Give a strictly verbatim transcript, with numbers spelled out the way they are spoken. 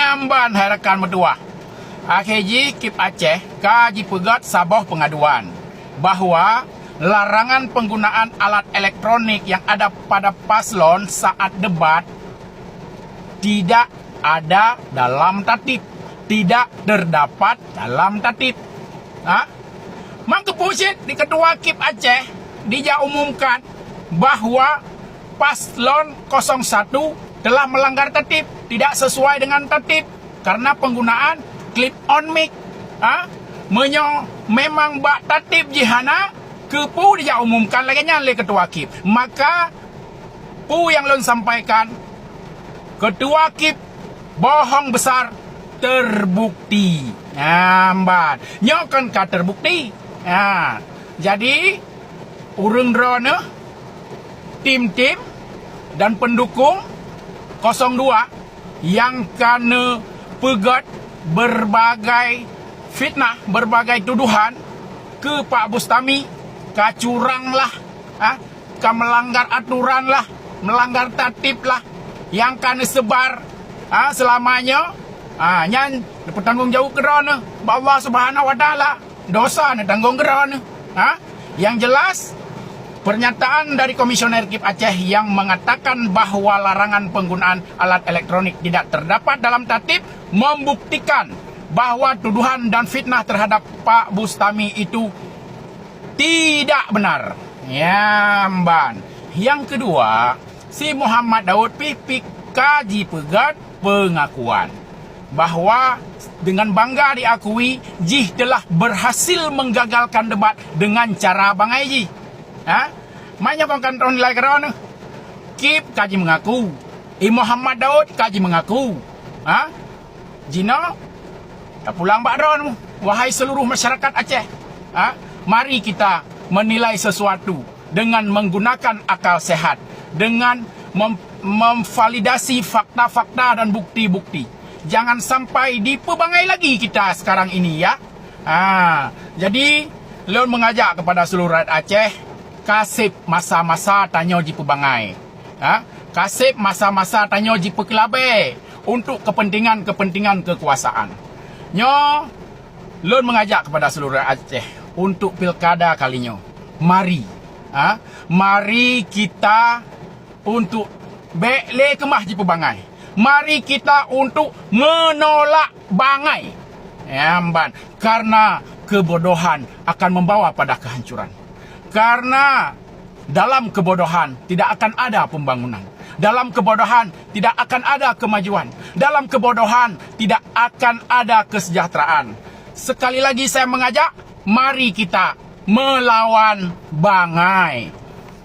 Nyan ban hai rakan meutuah. Akhé jih Kip Aceh ka jipeugét saboh peungaduan bahwa larangan penggunaan alat elektronik yang ada pada paslon saat debat tidak ada dalam tatib, tidak terdapat dalam tatib. Ha? Mangkeupeue cit di Ketua Kip Aceh dijak umumkan bahwa paslon kosong satu telah melanggar tatib, tidak sesuai dengan tatib karena penggunaan clip on mic. Ha? Meunyoe memang bak tatib jih hana, keupeue dijak umumkan lagée nyan lé Ketua Kip? Maka peue nyang lôn sampaikan, Ketua Kip bohong besar terbukti. Nyan ban. Nyoe kan ka terbukti. Ha. Jadi, ureuëng droeneuh, tim-tim dan pendukung kosong dua yang ka neupeugét berbagai fitnah, berbagai tuduhan keu Pak Bustami, ka curang lah, ha? Ka melanggar aturan lah, melanggar tatib lah, nyang ka neusebar, ha, seulama nyoe, ha, nyan neupeutanggong jaweueb keu droeneuh bak Allah Subhanahu wa Taala. Dosa neutanggong keu droeneuh, ha. Yang jelas, pernyataan dari Komisioner Kip Aceh yang mengatakan bahwa larangan penggunaan alat elektronik tidak terdapat dalam tatib membuktikan bahwa tuduhan dan fitnah terhadap Pak Bustami itu tidak benar. Nyan ban. Nyang keudua, si Muhammad Daud pih, pih ka jipeugét peungakuan bahwa dengan bangga diakui jih telah berhasil menggagalkan debat dengan cara bangai jih. Ha? Manyang kon kan tron nilai keudroe neuh. Kip ka jimeungaku. I Muhammad Daud ka jimeungaku. Ha? Jinoe, tapulang bak droeneuh, wahai seluruh masyarakat Aceh. Ha? Mari kita menilai sesuatu dengan menggunakan akal sehat, dengan mem-, memvalidasi fakta-fakta dan bukti-bukti. Jangan sampai dipeubangai lagi kita sekarang ini, ya. Ha, jadi, lôn mengajak kepada seluruh rakyat Aceh, kaseb masa-masa tanyoe jipeubangai. Ha? Kaseb masa-masa tanyoe jipeukeulabée untuk kepentingan-kepentingan kekuasaan. Nyoe lôn mengajak kepada seluruh rakyat Aceh untuk pilkada kali nyoe. Mari, ha? Mari kita untuk bék lé keumah jipeubangai. Mari kita untuk menolak bangai. Nyan ban, karena kebodohan akan membawa pada kehancuran. Karena dalam kebodohan tidak akan ada pembangunan. Dalam kebodohan tidak akan ada kemajuan. Dalam kebodohan tidak akan ada kesejahteraan. Sekali lagi saya mengajak, mari kita melawan bangai.